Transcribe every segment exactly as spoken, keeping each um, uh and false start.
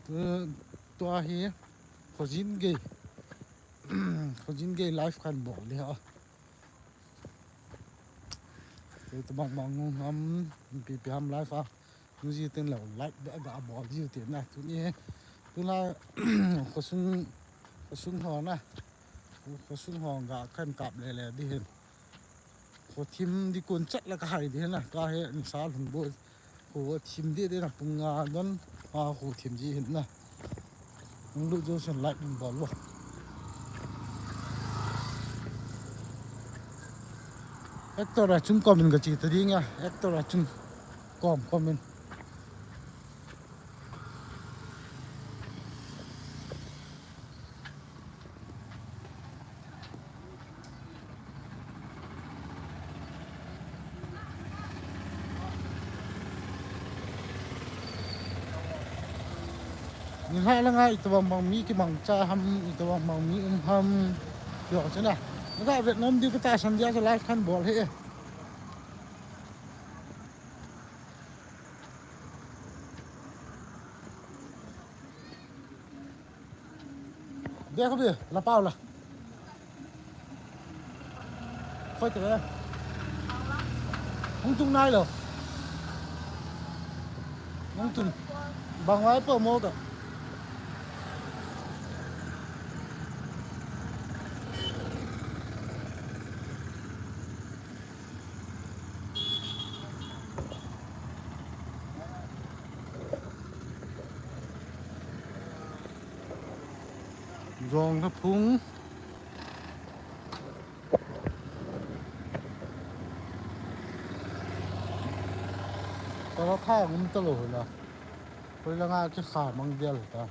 Tu, tua hi, khojin gei. Khojin gei live kan bol di ha. Kei tabang bang nung ham, pi pi ham live a. Nung ji ten lo live be ga bol di te na. Tuni he. Tuna, khosung, khosung ho na. Khosung ho ga kan kap le le di hin. Kho thim di kun chat la ka hai di na, ka he ni sa lhun bo. Kho thim di di na pung nga don, a kho thim di hin na. Nung lu jo sen light in bol lo. Actor a chung kom in ka chi ta ding a, actor a chung kom kom in. Ni hai langa itobang bang mi kimang cha ham, itobang bang mi um ham. Yo chana. Naga vet nom di ka tahsan dia chu live kan bol he. Be ko be, la pau la. Khoi te. Hung tung nai lo. Hung tung. Bang wai po mo ta. Jong ka phung. Tala kha ngum talo hila. Koi langa ki kha mang dial ta.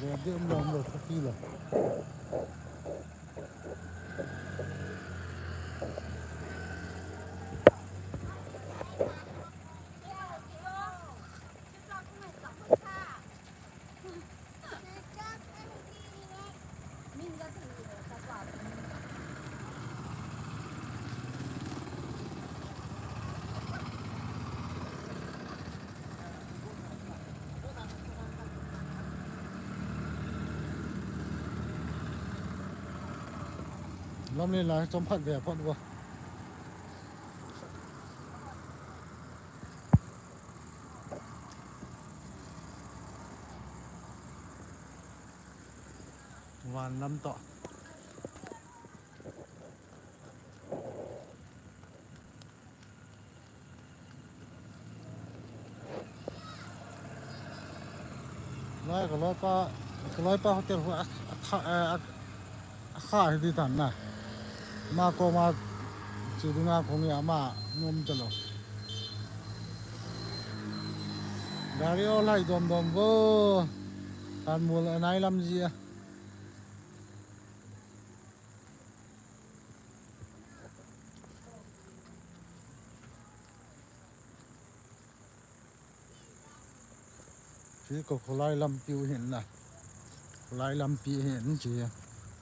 Ve de um lo um lo thapi lo. Lamlen lai chomkhat ve phot vo. Van lam toh. Lai ka loipa, ka loipa hotel ho a, a tha, a, a, a kha hi di tan na. Ma ko ma chi di nga ko ngi ama nom chalo. Gari o lai dom dom vo. Tan mul anai lam ji a. Chu ko kholai lampi u hin na. Kholai lampi hin chi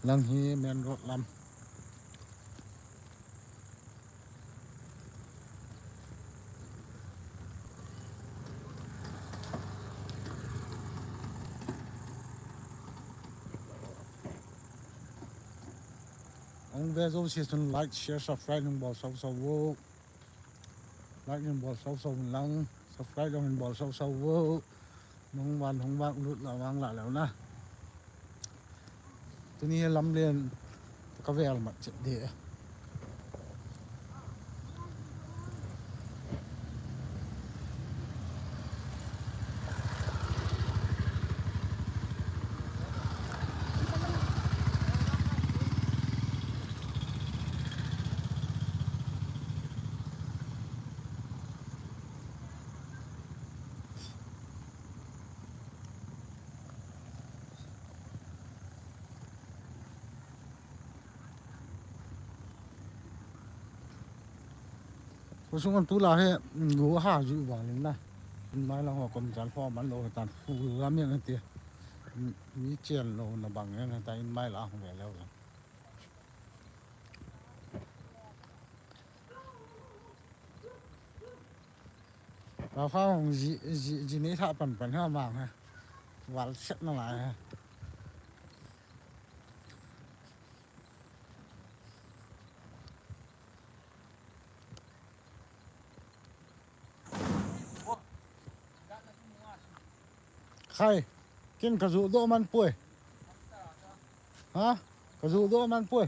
lang hi main road lam. Ong ve jouse chun like, share, subscribe nung bol sau sau vo. Like nung bol sau sau lang, subscribe nung bol sau sau vo. Nung van hung vang lut la vang la leu na. Tuni lamlen ka vel mat chet de. Khosung a tulai hi, go ha ju vang ling na. In mai lang ho kom chal ho man lo tan hu lam yang te. Mi chen lo na bang yang ta in mai lang ve lo. Ka fa hong ji, ji, ji nei tha pan pan ha mang ha. Val set na lai ha. Khai, kin ka ju do man pui. Ha? Ka ju do man pui.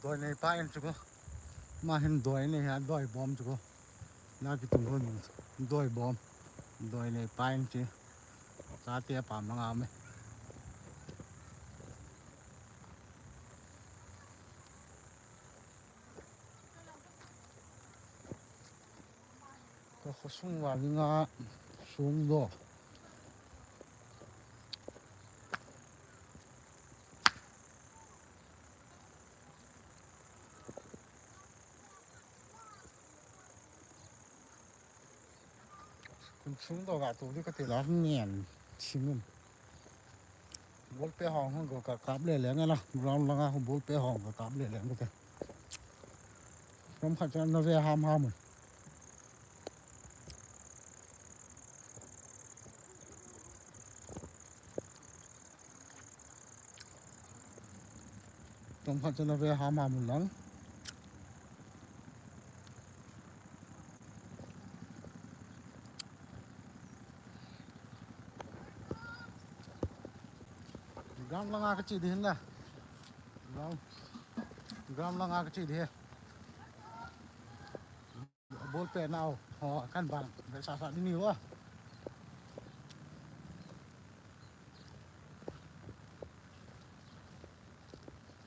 Doi nei pa in chu ko. Ma hin doi nei ha doi bom chu ko. Na ki tung hon doi bom. Doi nei pa in chi. Sa te pa manga me. Ka khosung vang ling a sung do. Kun sung do ga tu di ka ti la nian simin. Ball pe hong hong go ka kap le le nga la. Ground langa hong ball pe hong ka kap le le nga te. Chomkhat chan na ve ham ham. Chomkhat chan na ve ham ham lang. Ground langa ka chi di hin na. Ground, ground langa ka chi di hi. Ball pe nau ho kan bang ve sa sa di ni wa.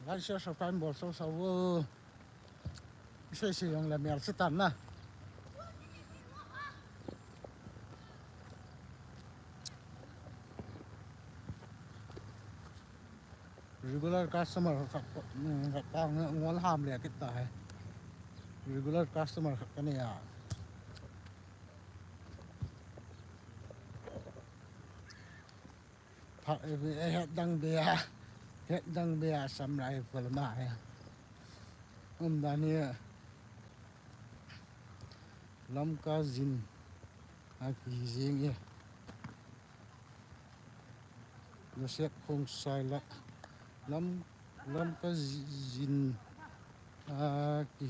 Like, share, subscribe bol so so wo. Sei sei jong le mel se tan na. Regular customer khat, mm, khat pa ngol ham le kit ta hai. Regular customer khat ka nei a. Pha, eh, eh, het dang be a. Het dang be a sam lai pal ma he. Um dan hi Lamka Zin a ki jing e. Joseph Khongsai la. Lam, Lamka Zin a ki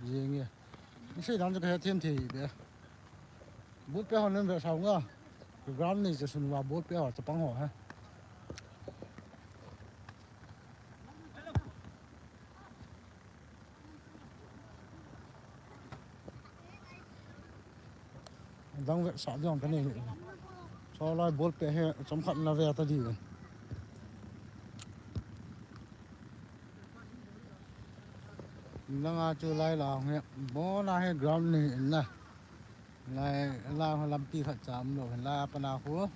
jing e. Ni sei dan ka het them thei be. Ball pe hon nem ve sao nga. Ka ground nei je sun wa ball pe ho chapang ho ha. Dang ve sa jong ka nei. So lai ball pe he chomkhat na ve ta di. Nanga chu lai la he. Bona he ground nei na. Lai, lai lampi khat cha um lou, lai a pana khu.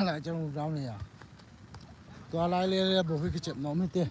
Lai chang u ground nei a. Tua lai le le bou hi kichep nom hite.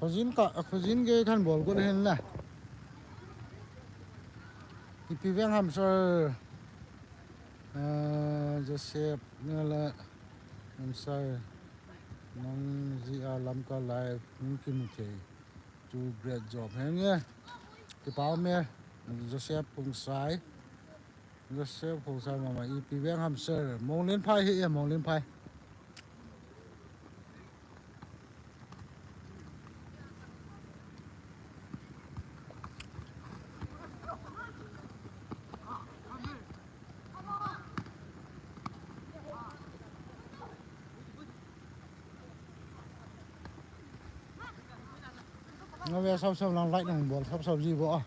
Khojin ka, khojin ke khan bol ko hin na. Ipi veng ham sir. Ah, Joseph, nala, I'm sorry. Nang ji a Lamka live, nung kimu thei. Tu great job. Henge. Kipa me, Joseph Khongsai. Joseph Khongsai mama, ipi veng ham sir. Monglin phai hi e, Monglin phai. Nga ve sap sap lang light nang bol sap sap ji bo a.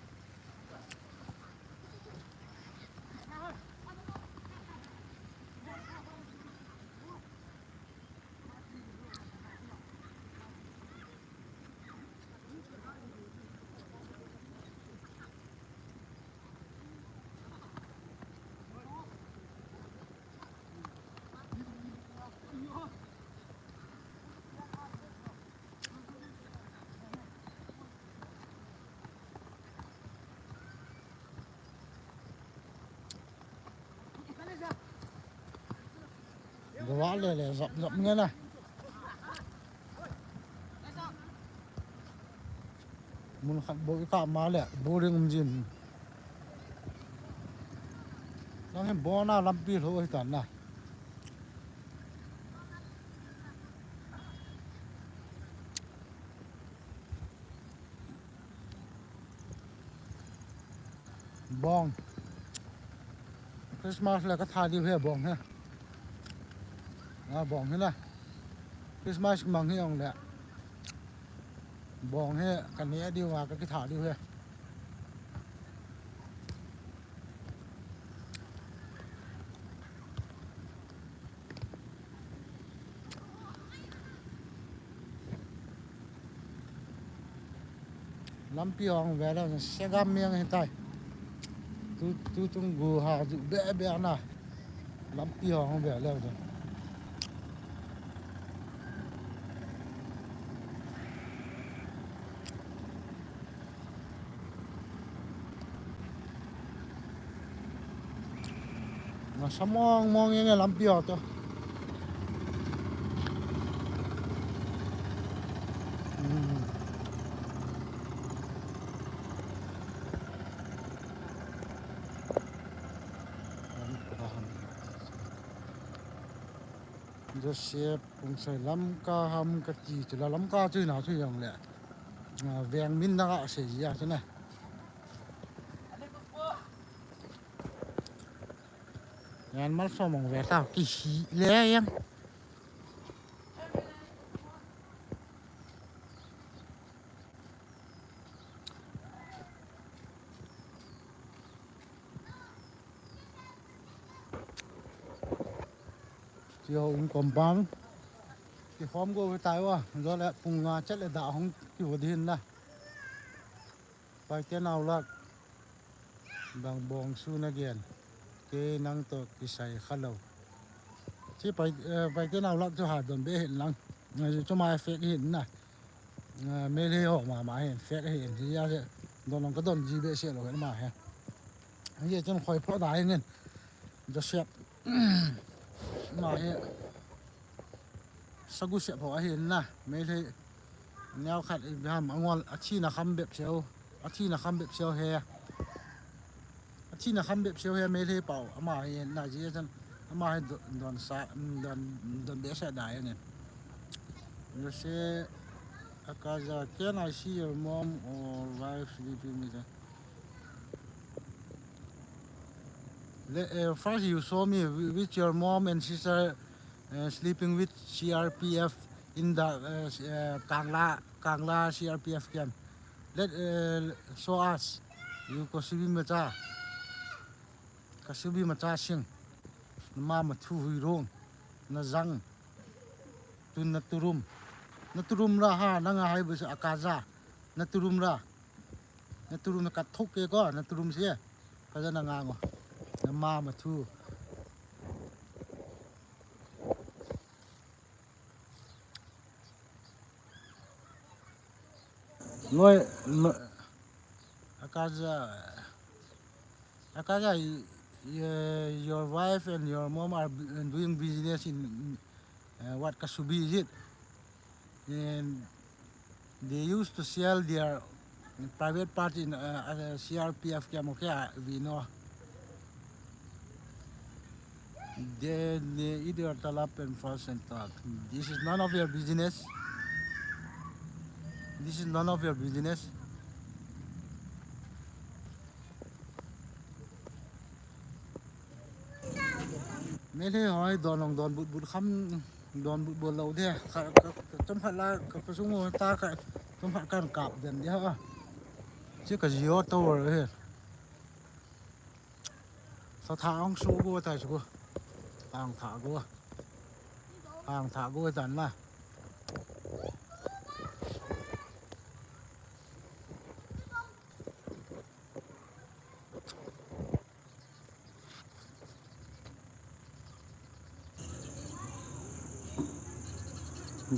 Gua le le zap zap nge na. Mun khat bou i kap ma le, boring um jin. Nang hin bona lampi lou hi tan na. Bong. Christmas le ka tha diu he bong he. A bong he na. Christmas mang hi ong le. Bong he ka ne diu a ka kitha diu he. Lampi hong ve leu, se gam miang hi tai. Tu, tu tung gu ha ju be be na. Lampi hong ve leu. Nasa mong mong yang lampi ho to. Hmm. Joseph Kungsai Lamka ham kati chu la Lamka chu na chu jong le. Ah, veng min na ka sei ya chu na. Yan mal so mong ve ta ki hi le yang. Chi ho um compound. Ki form go tai wa, jo le pung nga chet le da hong ki vo din na. Paite nau lak. Bang bong su na gen. Ke nang to kisai kha lo. Chi pai, eh, paite nau lak chu ha don be hin lang. Eh, chu ma fake hin na. Eh, Meitei ho ma ma hin fake hin. Chi ya se don long ka don ji be se lo hin ma he. Ye chun khoi pho da hin. Joseph. Ma he. Sagu se pho ahin na. Meitei. Neo khat i biham angol a thina kham bep seo. A thina kham bep seo he. A thina kham bep seo he Meitei pau. Ama hi na ji chan. Ama hi don, don sa, don, don be sa da he ne. You say, Akaza, can I see your mom or wife sleeping with her? Le-, uh, first you saw me wi-, with your mom and sister, uh, sleeping with C R P F in the, uh, s-, uh, Kangla, Kangla C R P F camp. Let, uh, show us. You Kasubi macha. Kasubi macha sing. Nama mathu hui rong. Na jang. Tun na turum. Na turum la ha, na nga hai bu sa Akaza. Na turum la. Na turum na kat thok ke ko, na turum se. Kaja na nga ngo. Na ma mathu. Noi, no, Akaza, Akaza, y-, y-, your wife and your mom are b-, doing business in, uh, what, Kasubi, is it? And they used to sell their private part in, uh, uh, C R P F camp, okay, uh, we know. Then they eat your talap and fast and talk. This is none of your business. This is none of your business. Meitei hoi don long don but but kham don but but lo de. Ka, ka, ka, chom khat la ka, ka sung ta ka Tum khat kan kap den dia. Chi ka Jio tower hi. Sa tha ong su go tai su go. Ang tha go. Ang tha go dan la.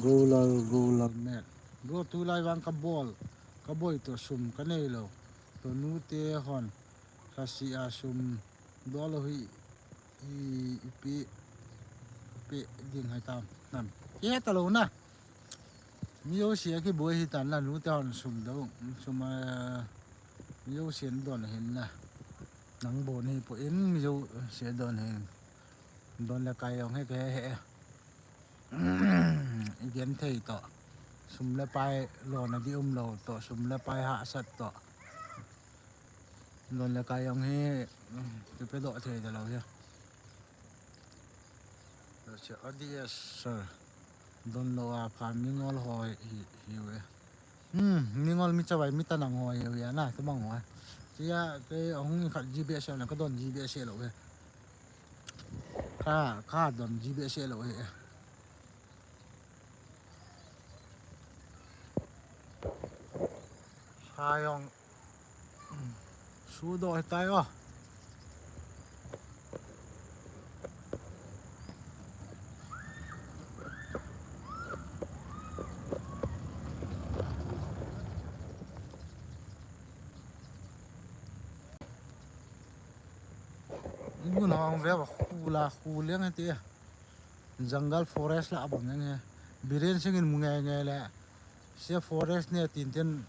Golal, Golal met. Go tulai vang ka bol. Ka boi to sum ka nei lo. To nu te hon. Ka si a sum. Dol lo hi. I, ipi. Ipi ding hai tam. Nam. Ki he ta lo na. Mi yo si a ki boi hi ta na nu te hon sum do. Sum a. Mi yo si an don hin na. Nang bon hi po in mi jo se don hi. Don le kai jong hi ke he. I gen thei to. Sum le pai lo na di um lo to. Sum le pai hahsat to. Don le kai jong hi, ke pe do thei ta lo hi. Lo che, oh, D S, sir. Don lo a pha mi ngol ho hi, hi ve. Hmm, mi ngol mi chavai mi tanang ho hi ve na, tabang ho. Chia, ke hung khat G B S na ka don G B S lo ve. Ka, ka don G B S lo ve. Sa jong Su do he tai o. Igun hong ve ba khu la khu leng he ti. Jungle forest la bang leng he. Biren Singh in mu ngai ngai le. Se forest ne tin tin.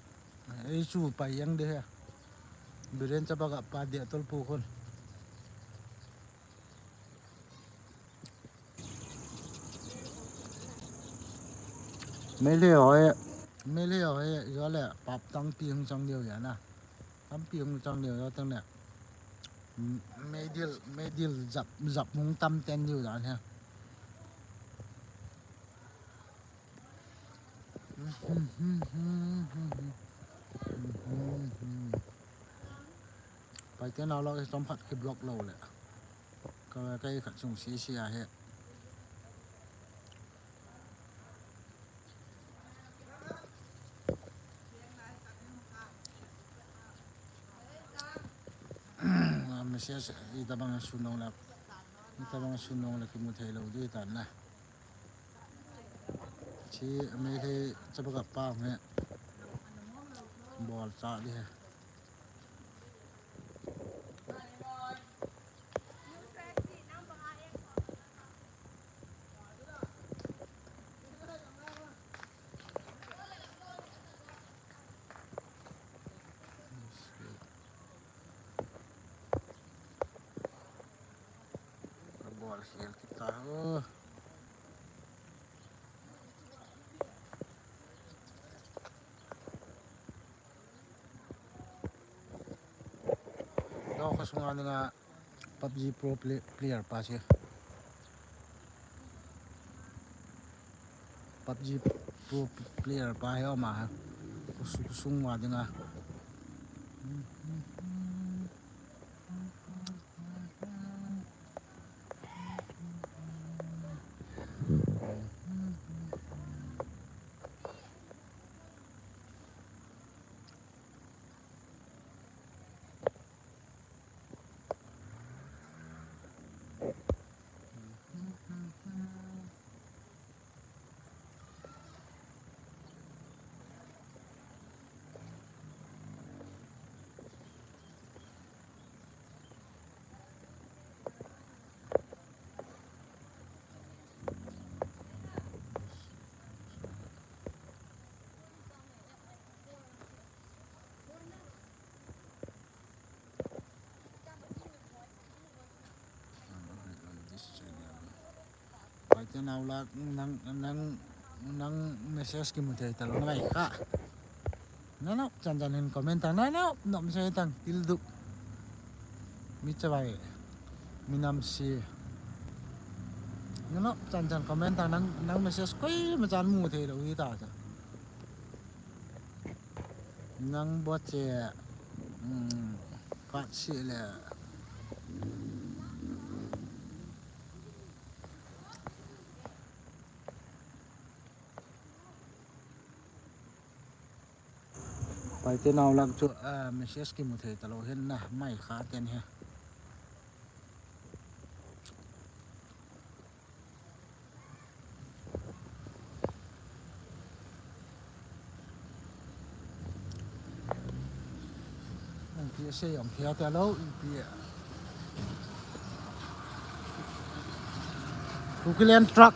Ei chu pai yang de he. Biren chapa ga pa de tol pu khun. Meilhei ho e, Meilhei ho e, jo le pap tang pi hung chang diu ya na. Tam pi hung chang diu ya tang ne. Meidil, meidil jap, jap hung tam ten diu dan he. Paite nau lou, chomkhat ki block lou le. Ka, ka khat sung si si a he. Message itabang sunong la, itabang sunong la kimu thei lou di tan na. Chi Meilhei chapa ga pa me bol cha di he. Bol khel kita ho. Lou kha sunga dinga PUBG Pro play-, Player pa si. PUBG Pro Player pa he ma ha. Kusu-, kusung wa dinga. Paite nau la nang, nang, nang message kimu thei ta lou na ngai kha. Nanop chan chan hin comment tang, nanop nop message tang, til dup. Mi chavai, mi nam si. Nanop chan chan comment tang, nang, nang message koima chan mu thei lou hi ta cha. Nang bo che, um, pat si le. Paite nau lak chu, ah, message kimu thei talou hin na, mai kha ten hi. Ipi asei jong hia talou, ipi. Kukiland truck.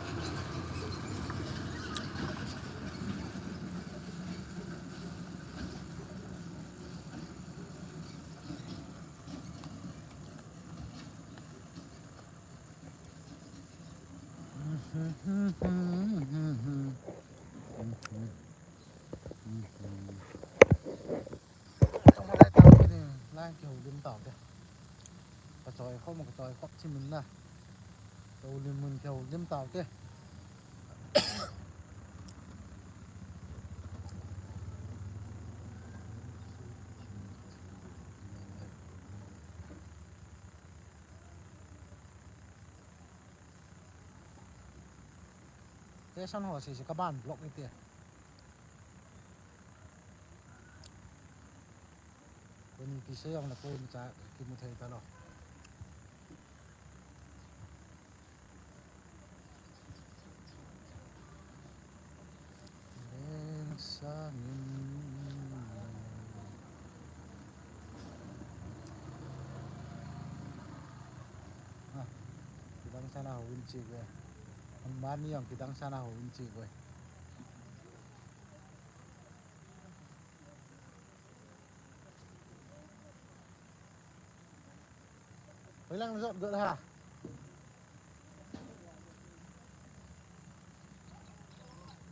Lai kihoulim taute. Kachoi khop, kachoi khop chimin na. Kihoulim mun kihoulim taute. Station ho si si kaban block ite. Koni kisei jong le koi macha kimu thei talou. Leng sangin. Ah, kidang sana ho in chi koi. Ambani jong kidang sana ho in chi koi. Hoilang jot got ha.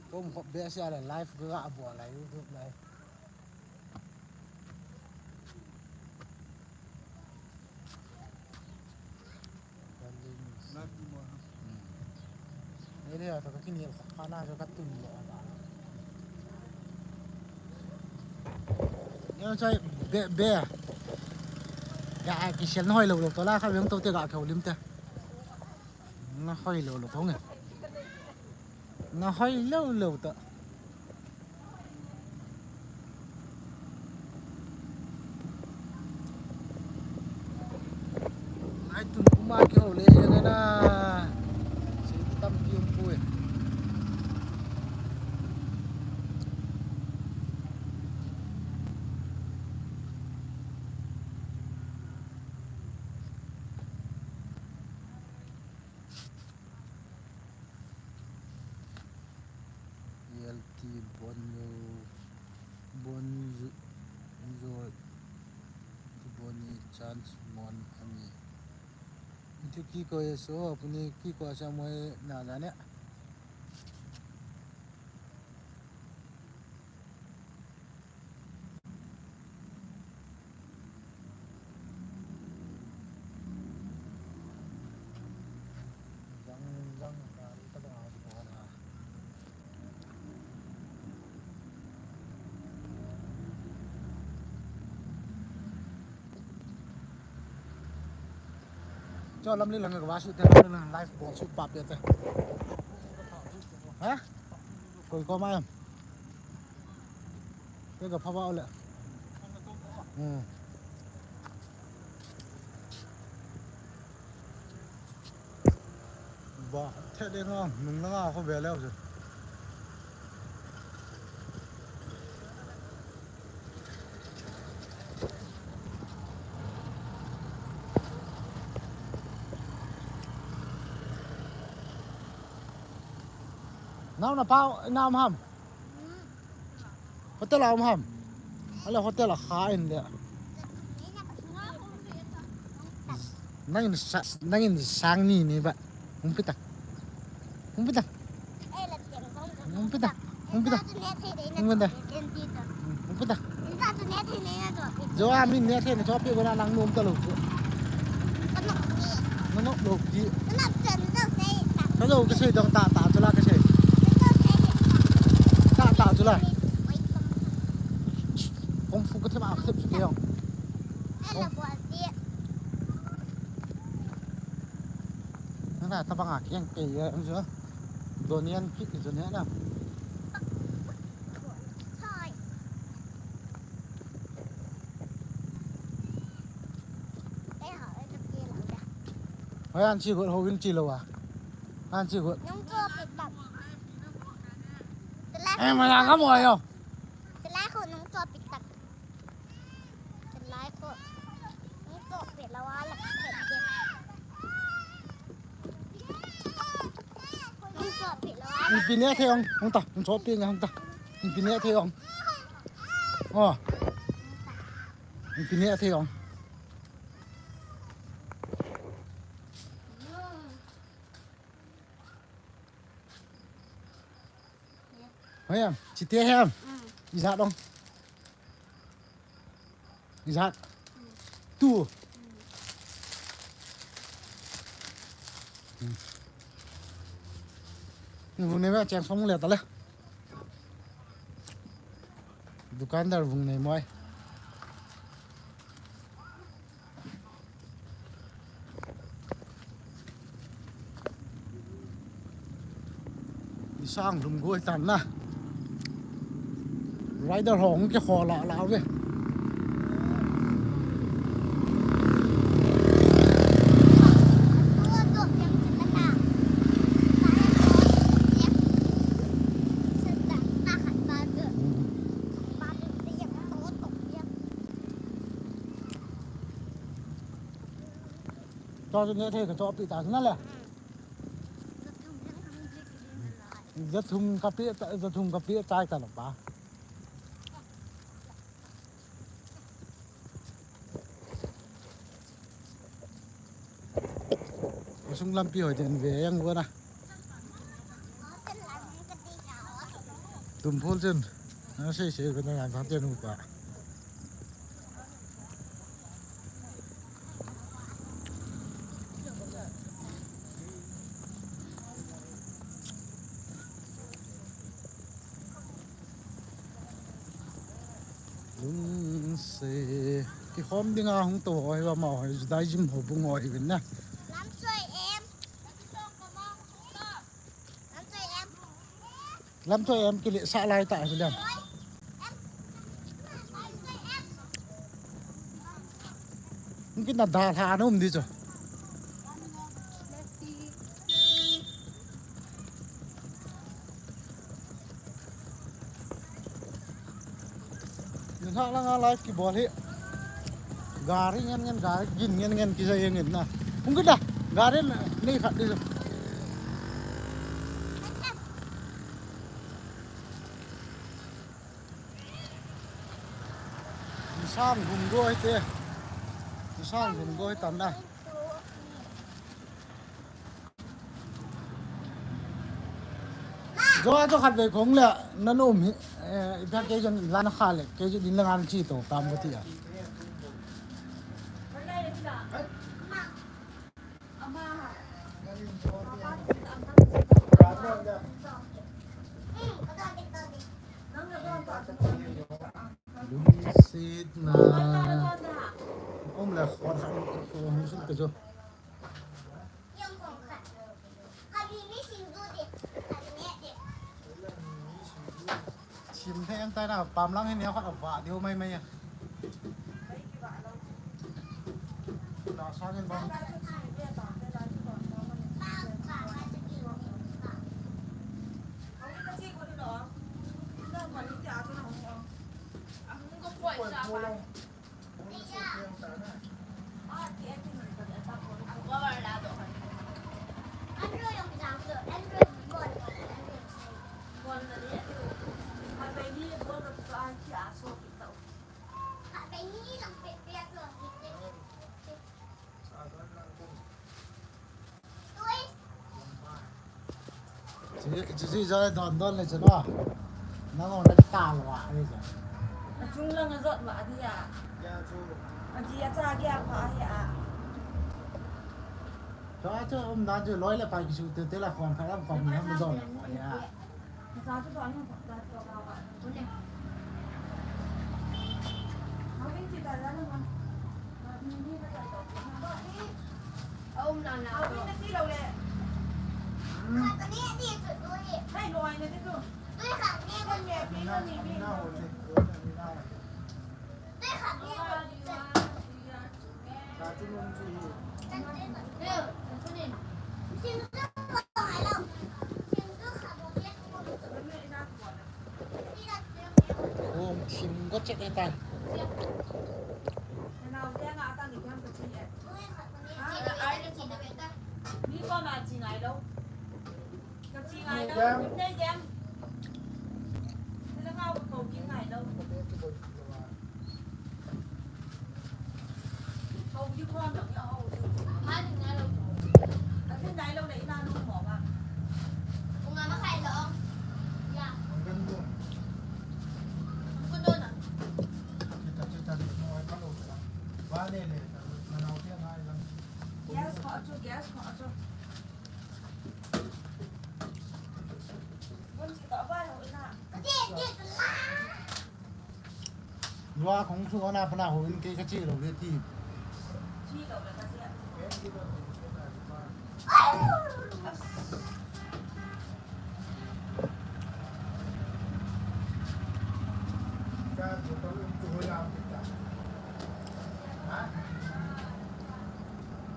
Kom khop be sia le live ga bol a YouTube live. Live mo ha. Hmm. Area to ka kini khop pa na jo ka tun lo ba. Neo chai be, be. Ga kisel na hoi lou lou to la kha veng to te ga kihoulim te. Na hoi lou lou to nge. Na hoi lou lou to. Lai tun kuma kihou le hi nge na. Sei ti tampi um poi. L T Bonyo, Bonyo, Bonny chance mon ani. Itu ki ko eso, apuni ki ko asa moi na jane. Cho lam li lang ka va su te, lam li lang live bol su pa pe te. Ha? Koi ko ma em. Te ka pha va le. Hmm. Ba, the de nga, nung na nga ko be le. Nau na pau, nau ham. Hotel a um ham. Ale hotel a kha in le. Nangin sa, nangin sang ni ni ba. Hung pi ta. Hung pi ta. Hung pi ta. Hung pi ta. Hung pi ta. Hung pi ta. Jo a min ne the ne cho pi ko na nang nom ta lou. Nano lou ki. Ka jo ka sei dong ta ta chu la ka sei. Ta ta chu la. Kema aksep sike yong. Nana tabang a kiang kei ya, ang jo. Donian ki, donian na. Hoiya an chi got, houin chi lou a. An chi got. Nung cho pitak. Eh, mala ka mo yo. Chalai khu nung cho pitak. Chalai khu nung cho pi lou a la pi. Nung cho pi lou a. Ipi ne the ong, hung ta, nung cho pi nga hung ta. Ipi ne the ong. Oh. Ipi ne the ong. Hoiya, chite hem. Ijat dong. Ijat. Tu. Vung nei ma cheng song le ta le. Dukandar vung nei moi. Isang lum goi tan na. Rider hong ke kho la la ve. Cho cho ne thei ka cho pi ta na le. Jathum ka pi ta, jathum ka pi ta ka la pa. Sung lampi hoi den ve yang vua na. Tum phol chun. Na sei sei ko na yang thang ten upa. Lungse. Kikhom dinga hung to ho hi va ma ho hi Judaism ho bung ho hi vin na. Lamsoi em. Lamsoi em. Lamsoi em kile sa lai ta hi liam. Lamsoi em. Hung kin na da tha na um di cho. Nin hak langa live kibol hi. Gari ngen ngen, gari gin ngen ngen kija ngen na. Hung kida, gari nei khat di. Nisang gum goi te. Nisang gum goi tan na. Jo a jo khat ve kong le, nan um hi, eh, ipi kei jon lan kha le, kei jon din la ngan chi to, tam ko ti a. Lungset na. Um le, khon khan, khon sun ka jo. Sim the em tai na, pam lang hin ya khat a va diu mai mai ya. Na sa ngin bang. Chi, chi, chi, jai don don le chu no. Na lo na ta lo a, ni cha. Achung lang a jot ma dia. Aji acha kia pha hi a. Cho cho um da chu loi le pai kisu te te la khom kha lam khom ni ham don la ya. Acha chu don ni khom da to ba ba. Khum thim go chet e tai. Gas kho chu, gas kho chu. Lua khong chu ana pana ho in kei ka che lou le ti.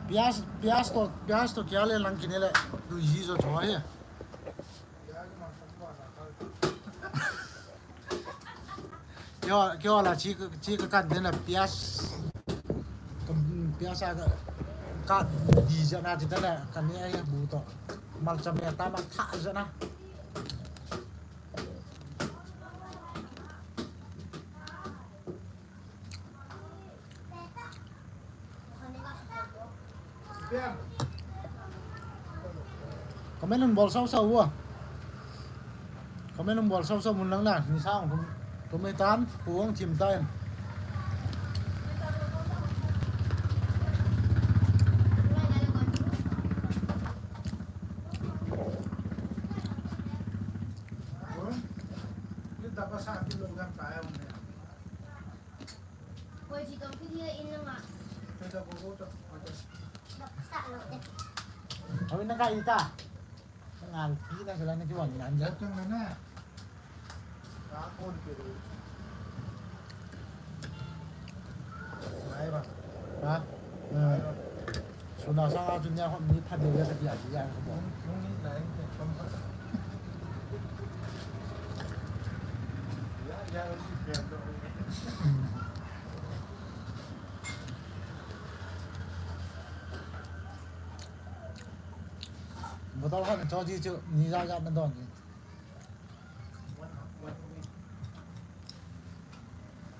Pias, pias to, pias to kya le lang kine le, tu ji jo thua he. Kyo, kyo la chi, chi ka kan den la pias. Ka, pias a ka, ka di ja na ti ta la, ka ni ai bu to. Mal cham ya ta ma tha ja na. Comment un bol sau sau ua. Comment un bol sau sau mun lang na. Ni sang kum, kum e tan, kuang thim tan. Koi chi tong kiti in langa. Awi na ka ita. Ngal pi na sila na kiwan ngan ja. Ha? Suna sanga chu nia kho mi pha de ya ka dia dia ko bo. Botol khat cho ji chu ni ja ja na don ji.